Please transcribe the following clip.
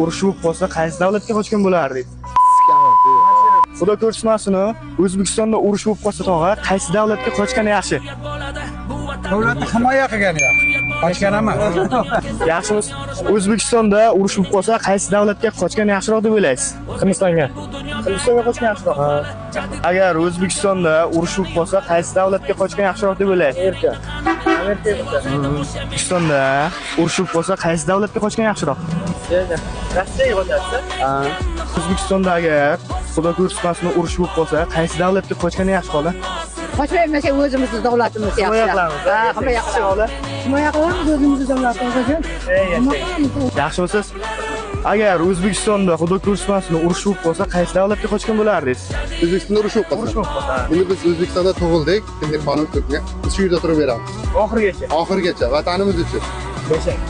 Urush bo'lib qolsa, qaysi davlatga qochgan bo'lardingiz? Xudo ko'rsatmasin, O'zbekistonda urush bo'lib qolsa, tog'a, qaysi davlatga qochgan yaxshi? Davlatni himoya qilgan yaxshi. Qochgan emas. Yaxshimiz. O'zbekistonda urush bo'lib qolsa, qaysi davlatga qochgan yaxshiroq deb o'ylaysiz? Hindistonga. Hindistonga qochgan yaxshiroq. Agar O'zbekistonda urush bo'lib qolsa, qaysi davlatga qochgan yaxshiroq deb o'ylaysiz? Amerika. O'zbekistonda urush bo'lib qolsa, qaysi davlatga qochgan yaxshiroq? Rossiyaga qochasiz? O'zbekistonda agar, Xudo ko'rsatmasin, urush bo'lib qolsa, qaysi davlatga qochgan yaxshi xola? Qochmaymiz, o'zimizni davlatimiz yaxshi. Himoya qilamiz. Ha, himoya qilamiz. Himoya qilamiz o'zimizni davlatimizni. Nima qilamiz? Yaxshimisiz? Agar O'zbekistonda, Xudo ko'rsatmasin, urush bo'lib qolsa, qaysi davlatga qochgan bo'lardingiz? O'zbekistonda urush bo'lib Urush qolsa. bo'lib qolsa. Endi biz O'zbekistonda tug'ildik, kindik qonimiz to'kilgan. Biz shu yerda turib beramiz. Oxirigacha. Oxirigacha vatanimiz uchun. Yashang.